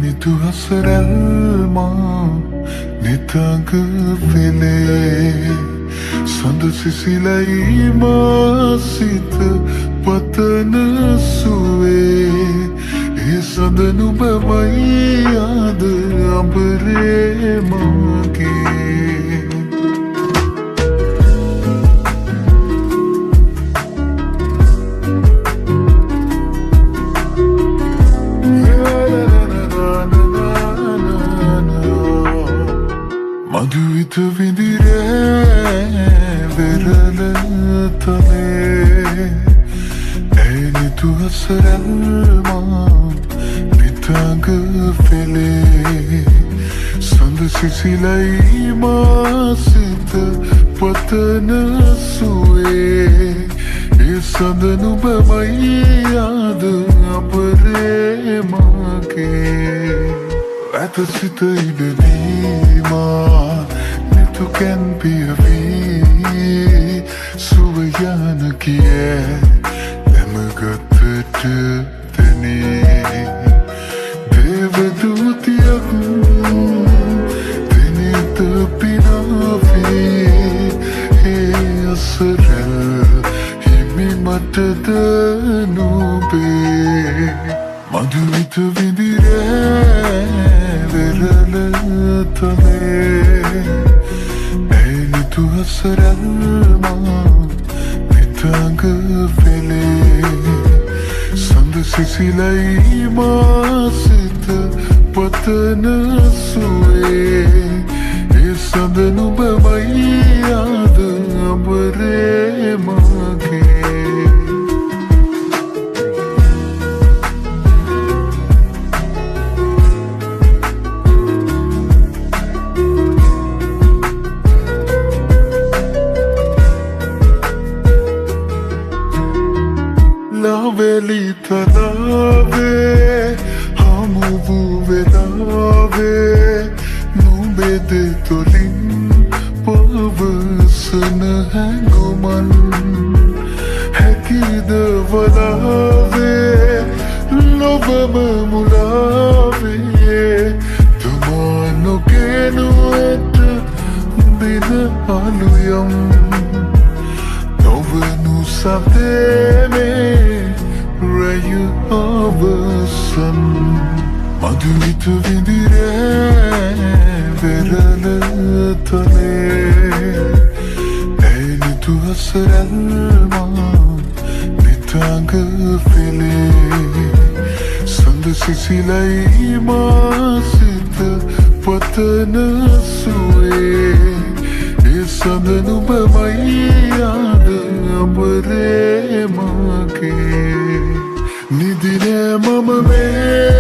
නිතුහසරැල් මා නිතඟ පෙළේ සඳ සිසිලයි මා සිත පතන සුවේ ඒ සඳ නුඹමයි අද අඹරේ මගේ. මధుවිත විඳිරේ වෙරළ තලේ ඇය නිතුහසරැල් මා නිතඟ පෙළේ සඳ සිසිලයි මා සිත පතන සුවේ ඒ සඳ නුඹමයි අද අඹරේ මගේ. ඇත සිත ඉඩදී මා නිතුකෙන් පියවී සුව යන කිය නැමගතට තැනේ දේවදූතියක් දෙනෙත පිනාවේ ඒ අසරැල් හිමි මටද නුඹේ. මధుවිත විඳිරේ වෙරළ තලේ ඇය නිතුහසරැල් මා නිතඟ පෙළේ සඳ සිසිලයි මා සිත පතන සුවේ ඒ සඳ නුඹමයි අද අඹරේ මගේ. ලාවැලි තලාවේ හමු වූ වෙලාවේ නුඹේ දෙතොලින් පවසන හැඟුමන් හැකිද වලාවේ ලොවම මුලාවේ තමා නොගේනු ඇත දින අලුයම් නොවනු සතේ රැය අවසන්. මధుවිත විඳිරේ වෙරළ තලේ ඇය නිතුහසරැල් මා නිතඟ පෙළේ සඳ සිසිලයි මා සිත පතන සුවේ ඒ සඳ නුඹමයි අද අඹරේ මගේ. නිදිනෑ මම මේ